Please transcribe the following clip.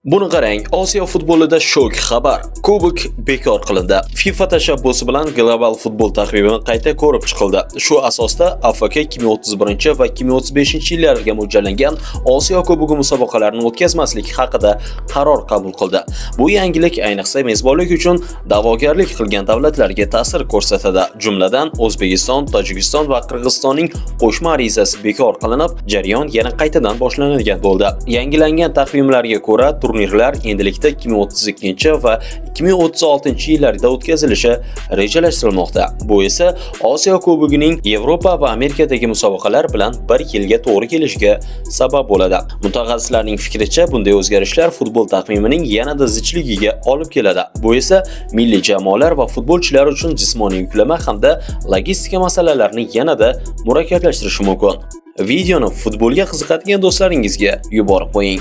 Buni qarang, Osiyo futbolida shok xabar. Kubok bekor qilindi. FIFA tashabbusi bilan global futbol taqvimi qayta ko'rib chiqildi. Shu asosda AFK 2031 va 2035 yillarga mo'ljallangan Osiyo Kubogi musobaqalarini o'tkazmaslik haqida qaror qabul qildi. Bu yangilik ayniqsa mezbonlik uchun da'vogarlik qilgan davlatlarga ta'sir ko'rsatadi. Jumladan, O'zbekiston, Tojikiston va Qirg'izistonning qo'shma arizasi bekor qilinib, jarayon yana qaytadan boshlanadigan bo'ldi. Yangilangan taqvimlarga ko'ra, turnirlar endilikda 2032 va 2036 yillarda o'tkazilishi rejalashtirilmoqda. Bu esa Osiyo Kubogining Yevropa va Amerikadagi musobaqalar bilan bir yilga to'g'ri kelishiga sabab bo'ladi. Mutaxassislarning fikricha, bunday o'zgarishlar futbol taqvimining yanada zichligiga olib keladi. Bu esa milliy jamoalar va futbolchilar uchun jismoniy yuklama hamda logistika masalalarini yanada murakkablashtirishi mumkin. Videoni futbolga qiziqadigan do'stlaringizga yuborib qo'ying.